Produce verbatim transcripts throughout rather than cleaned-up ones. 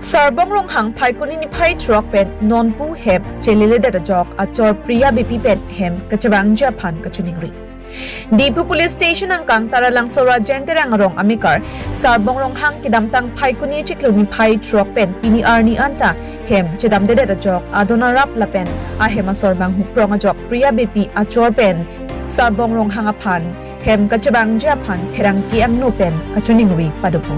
Sarbong Ronghang Phaikuni niphai throk pen nonpu hem cheleledet ajok achor Priya Beypi pen hem kachevangji aphan kachiningri. Diphu Police Station angkang Taralangso Rajen Terang arong amekar Sarbong Ronghang kedamtang Phaikuni chiklo niphai throk pen pini arni anta hem chedamdedet ajok adon arap lapen ahem asor bang huprong ajok Priya Beypi achor pen Sarbong Ronghang aphan hem kachevangji aphan pherangke angno pen kachiningri padopo.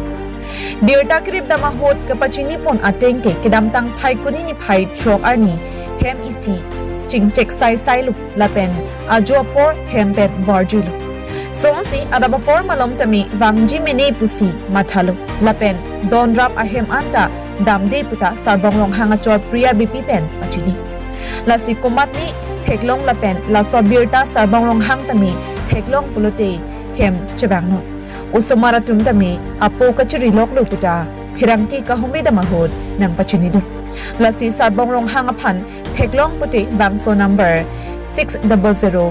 Birta keripdam ahut kapachinipon ateng ke kedamtang Phaikuni niphai throk arni hem isi chingchek saisai lo lapen ajo apor hem pen barjuilo. Sonsi adap apor malom tame vangji mene pusi mathalo lapen don rap ahem anta damde puta Sarbong Ronghang achor Priya Beypi pen pachini. Lasi komatne theklong lapen laso abirta Sarbong Ronghang tame theklong pulote hem chevangnon. Osomar atum tame apo kachiriloklo puta pherangke kahumri dam ahut nangpachinidun. Lasi Sarbong Ronghang aphan theklong pute bangso number six double zero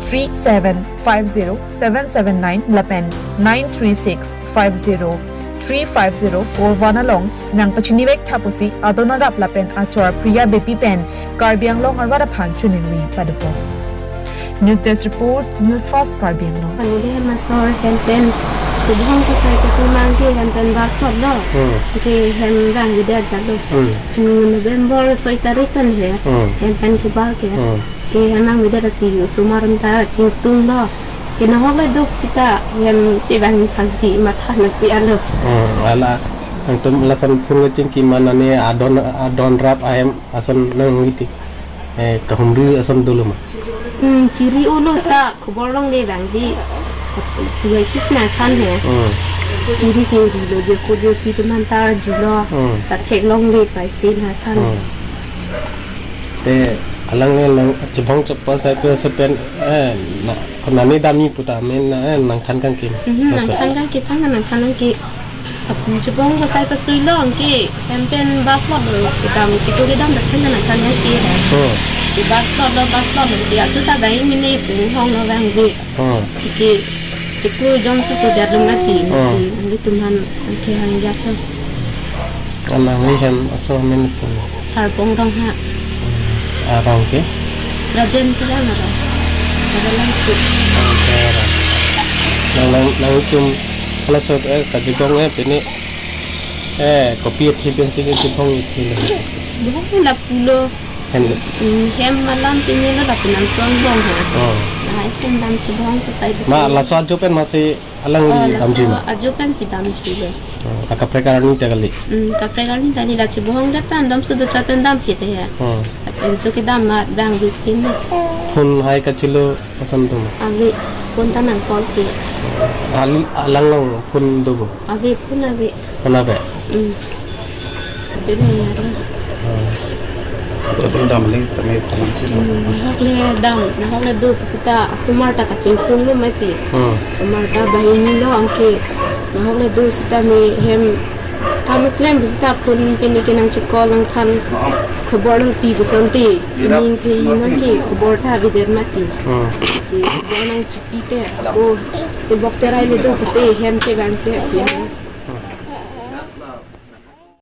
three seven five zero seven seven nine lapen nine three six five zero three five zero four one along nangpachinivek tha pusi adon arap lapen achor Priya Beypi pen Karbi Anglong arwar aphan chiningri padopo. News Desk Report, News First Karbi Anglong. Pangde masor hem pen chibong kesai kesumang ke hem pen barkot lo. Hmm. Ke hem vangvedet ajatlo. Hmm. Chunung November soi tarik pen he. Hmm. Hem pen kebar ke. Hmm. Ke hem vangvedet asi osomar anta chingtunglo. Ke nahok le do seta hem chevang phansi matha nangpi alo. Hmm. Ala nangtum lason phone kachingki manane adon adon rap ahem ason nang ngiti. Eh, kahumri ason dolo ma? Hmm, chiri-olo ta khobor longle vangve. Tuai sis nangthan he. Hmm. Chiri kiri lo je ko je pi teman ta julo. Hmm. Ta theklongle paisi nangthan. Hmm. Te alangle nang chibong chapasai pen sepen, eh, na, konane damji puta amen na, eh, nangthan kangkin. Mhm, masa nangthan kangkin, than nangthan kangkin. Chibong pasai pasui lo anke, hem pen barkot lo kedam, kedo kedam dak pen nangthan kangkin. Hmm. Ke barkot lo, barkot lo ke achu ta bai mene pu hong lo vangve. Hmm. Ke chiklo jongsi si dat lo mati, hmm, si, anke tuman, anke hang jak lo. Alangli hem aso amen pu? Sarbong Ronghang. Hmm. Arong ke? Rajen Terang arong. Taralangso. Oke, arong. Nang, nang, nangtum halaso, eh, kachibong, eh, pini, eh, kopi athi pensi kachibong athi lo? Bong lapulo. Hem lo. Hmm, hem malam pini lo lapu nang suang bong ha. Oh. Lahai pen dam chibong pasai pasai. Ma, laso ajo pen masi alangli, oh, damji laso ma? Ajo pensi damjuilo. Oh, akaprek arni ta kali? Hmm, kaprek arni ta kali, la chibong det pen dam sudo cha pen dam phit he. Oh. Penso kedam ma vangve phin. Phone hai kachilo pasan tum? Ave, phone ta nang call ke. Al-, alanglong phone dobo? Ave, phone ave. Phone ave? Hmm. Dam le tame palam. Hmm, nahok le dam, nahok le do seta osomar ta kachingtunglo mati. Hmm. Osomar ta banghini lo anke. Nahok le do seta me hem kam klem seta phone pen ke nang chikol nangthan khobor nangpi pu asonte. Ning the nangke khobor ta avedet mati. Hmm. Si khobor nangchipi te. O, te bok te rai le do pute hem chevang te.